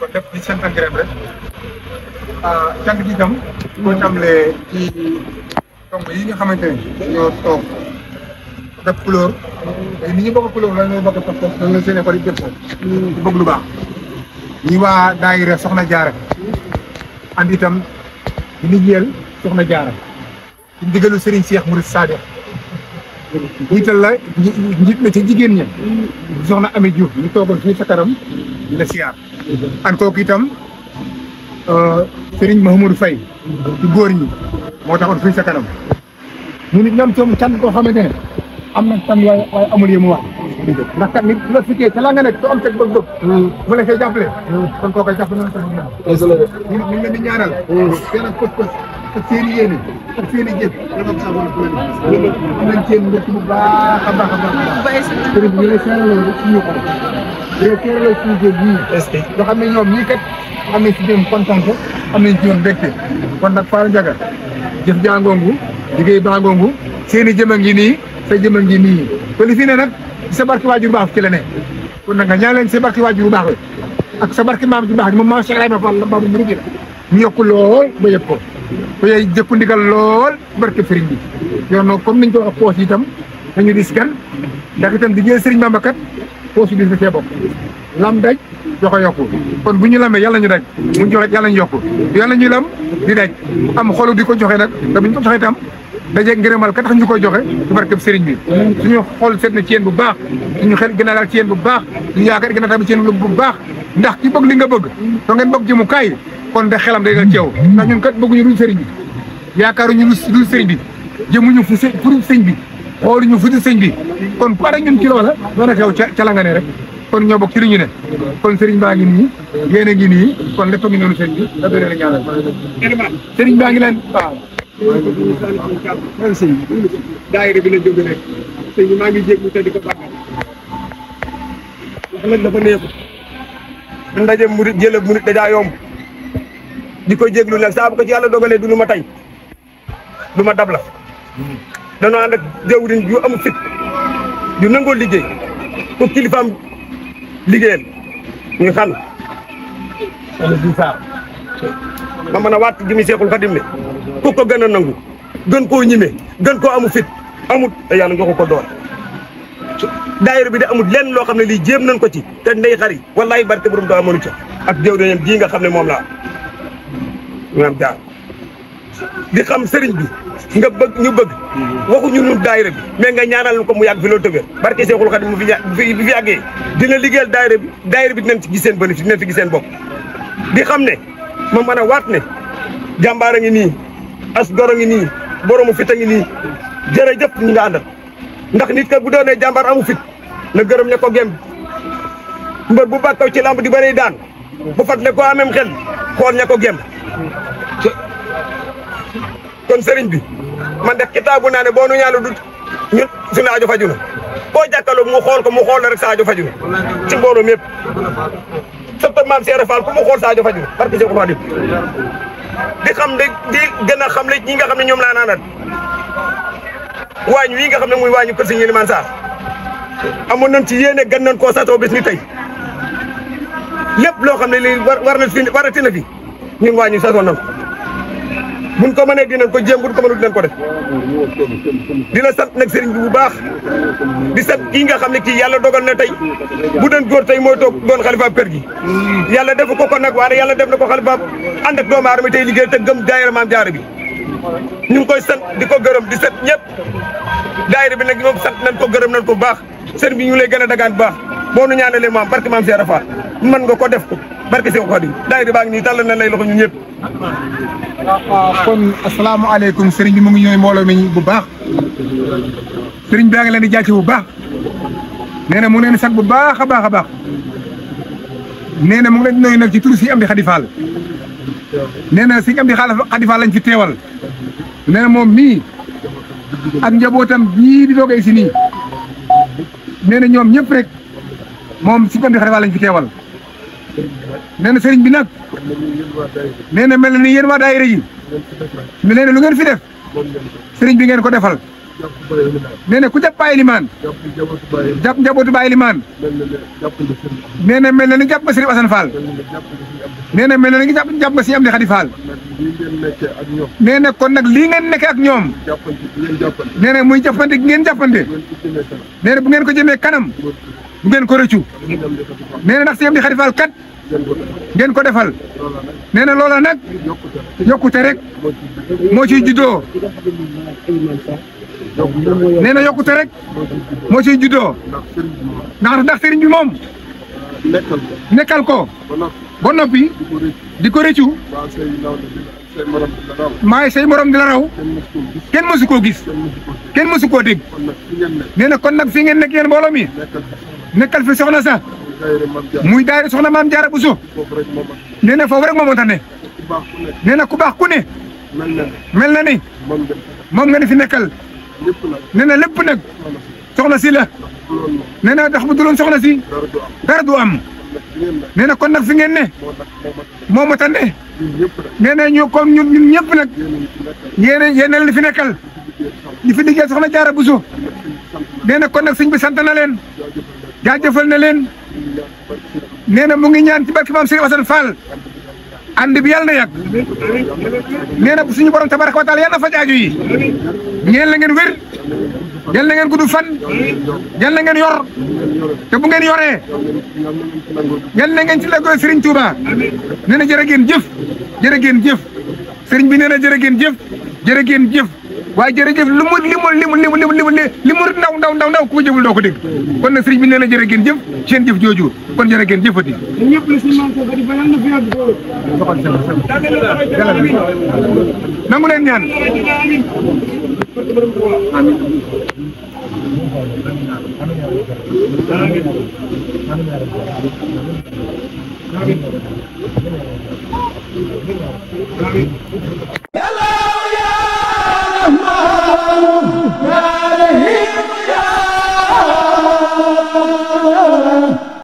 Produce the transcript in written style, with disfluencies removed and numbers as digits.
kon def di sant ak gërëm rek cant gi itam boo tàmbalee ci tomb yi nga xamante ne ñoo toog def couleur te ni ñu bokk couleur la ñoo bokk pas-pas dañ la seen école yi jëpp di bëgg lu baax ñi waa daayira Soxna Jaara andi itam di liggéeyal Soxna Jaara ci ndigalu Serigne Cheikh Mourid Sadiq jiital la njiit la ci jigéen ña Soxna Ami Diouf ñu toogoon fii sa kanam di la siyaar an kooku itam Serigne Mahamadou Faye ci góor ñi moo taxoon fii sa kanam ñu nit ñoom soom can koo xamante ne am na tan waaye amul yi mu wax ndax kat nit la fikkee ca la nga nekk soo am teg bëgg-bëgg bu la koy jàppale kon koo koy jàpp na tax ñu ngi leen di ñaanal seen ak pës ak seen i yéene ak seen i jëf am nañ seen mbokk bu baax a baax a baax sëriñ bi ñu lay seeraloo rek suñu xol dina seeraloo suñu jëf yii nga xam ne ñoom ñii kat am nañ si ñoom kontaan am nañ ci ñoom mbégte kon nag Fara Ndiaga jëf jàngoongu liggéey bàngoongu seen i jëm a ngi nii sa jëm a ngi nii te li fi ne nag sa barki waajur bu baax ci la ne kon nag nga ñaan leen sa barki waajur bu baax la ak sa barki maam ju baax moom maa Cheikh Ibrahima Fall la baabu mu ñu yokk lool ba yëg ko ba yey jëkku ndigal lool barke sëriñ bi yoon nag comme niñ ko wax poos yi itam dañu dis gan ndax itam di jël sëriñ Bamba kat poos yi dis na cee bokk lam daj joxe yokku kon bu ñu lamee yàlla ñu daj bu ñu joxe yàlla ñu yokku yàlla ñuy lam di daj am xolu di ko joxe nag te bu ñu ko joxe itam dajeeg ngërëmal ka tax ñu koy joxe ci barkeb sëriñ bi suñu xool seet na ci yéen bu baax suñu xel gën a daal ci yéen bu baax suñu yaakaar gën a tamit ci yéen bu baax ndax ki bëgg li nga bëgg soo ngeen bëgg jëmu kaay kon de xelam day dal ci yow ndax ñun kat bëgguñu dul sëriñ bi yaakaaruñu dul sëriñ bi jëmuñu fu sëñ bi xooluñu fu dul sëñ bi kon pare ñun ci loola doona xew ca la nga ne rek kon ñoo bokk ci li ñu ne kon sëriñ baa ngi nii yéen a ngi nii kon lépp a ngi noonu sëriñ bi da doon la ñaanal sëriñ baa ngi leen waaw sëñ bi daayira bi la jóge rek sëñ bi maa ngi jéggu te di ko bàggal wax nag dafa neexu ndaje murit jël ak murit dajaa yomb di ko jéglu nag saa bu ko ci yàlla dogalee du lu ma tey du ma dab la danoo ànd ak jawriñ yu am fit yu nangoo liggéey ko kilifaam liggéeyal ñu xam di saar ma mën a waat gi mi Seexul Xadim ne ku ko gën a nangu gën koo ñime gën koo amu fit amut te yàlla joxu ko doon daayira bi de amul lenn loo xam ne lii jéem nañ ko ci te ndey xari wallahi barke borom doo amoon ca ak jawriñam ji nga xam ne moom laa ñu am jaar di xam sëriñ bi nga bëgg ñu bëgg waxuñu ñun daayira bi mais nga ñaanal ko mu yàgg fi loolu tëgër barke Seexul Xadim mu fi yàggee dina liggéeyal daayira bi dinañ ci gis seen bénéfice dinañ fi gis seen bopp di xam ne ma mën a waat ne jàmbaar a ngi nii as gor a ngi nii boromu fit a ngi nii jërëjëf ñi nga àndal ndax nit ka bu doonee jàmbaar amu fit na gërëm ña ko gem mbër bu bàkkaw ci lamb di bëri daan bu fat ne ko amem xel xool ña ko gem kon sëriñ bi man def kitaabu naa ne boo nu ñaanu dut ñun suñu aajo faju na boo jàkkaloo mu xool la rek sa aajo faju na ci mbooloo mépp sëpp maam Seera Fall ku mu xool sa aajo faju na barke Seexul Xaadim di xam ne di gën a xam le ñi nga xam ne ñoom laa naanal waañ wi nga xam ne muy waañu kër Sëñ Ilimaan Sarr amoon nañ ci yéene gën nañ koo satoo bés ni tey lépp loo xam ne lii warati na fi ñun waañu satoo nañ buñ ko mënee dinañ ko jéem buñ ko mënul dinañ ko def dina sant nag sëriñ bi bu baax di sant kii nga xam ne kii yàlla dogal na tey bu doon góor tey mooy toog doon xalifaab kër gi yàlla def ko nag waaye yàlla def na ko xalifaab ànd ak doomu aadama tey liggéey te gëm daayira Maam Jaara bi ñu ngi koy sant di ko gërëm di sant ñëpp daayira bi nag ñoom sant nañ ko gërëm nañ ko bu baax sëriñ bi ñu lay gën a dagaan bu baax boo nu ñaanalee maam barke Maam Seera Fall mën nga ko def ko barke Seexul Xaadim daayira baa ngi nii tàllal na lay loxo ñu ñëpp kon asalaamaaleykum sëriñ bi mu ngi ñëw mbooloo mi bu baax sëriñ bi yaa ngi leen di jàcc bu baax nee na mu ngi leen di sant bu baax a baax a baax nee na mu ngi leen di nuyu nag ci turu si Amdi Xadi Fall nee na si Amdi Xadi Fall lañ fi teewal nee na moom mii ak njabootam bii di doogay si nii nee na ñoom ñëpp rek moom si Amdi Xadi Fall lañ fi teewal nee na sëriñ bi nag nee na mel na ni yéen waa daayira yi nee na lu ngeen fi def sëriñ bi ngeen ko defal nee na ku jàpp Baye Elimane jàpp njabootu Baye Elimane nee na mel na ni jàpp nga Serigne Assane Fall nee na mel na ni jàpp nga Serigne Amdi Khady Fall nee na kon nag lii ngeen nekkee ak ñoom nee na muy jàppante gi ngeen jàppante nee na bu ngeen ko jëmee kanam bu ngeen ko rëccu nee na ndax Serigne Amdi Khady Fall kat ngeen ko defal nee na loola nag yokkute rek moo ciy juddoo nee na yokkute rek moo ciy juddoo ndax sëriñ bi moom nekkal ko ba noppi di ko rëccu maay say morom di la raw kenn mësu koo gis kenn mësu koo dégg nee na kon nag fi ngeen nekk yéen mbooloo mi nekkal fi soxna sa muy daayira soxna Maam Jaara Buso nee na foofu rek moo mënta ne nee na ku baax ku ne mel na ni moom nga ni fi nekkal nee na lépp nag soxna si la nee na ndax bu duloon soxna si dara du am nee na kon nag fi ngeen ne moo mënta ne nee na ñu kon ñun ñëpp nag yéen leen fi nekkal ñu fi liggéey soxna Jaara Buso nee na kon nag sëñ bi sant na leen jaajëfal na leen nee na mu ngi ñaan ci barke maam Serigne Assane Fall ànd bi yàlla na yàgg nee na suñu borom tabaraka wa taala yàlla na faj aajo yi ñeel na ngeen wér yal na ngeen gudd fan yal na ngeen yor te bu ngeen yoree yal na ngeen ci lagoo Serigne Touba nee na jërë ngeen jëf jërë ngeen jëf Serigne bi nee na jërë ngeen jëf jërë ngeen jëf waaye jërëjëf li mu ndaw ku ko jëful doo ko dégg kon nag Serigne bi nee na jërë ngeen jëf seen jëf jooju kon jërë ngeen jëfati ñëpp la suñu maam ko di fa yàlla na fi yàgg nangu leen ñaan amiin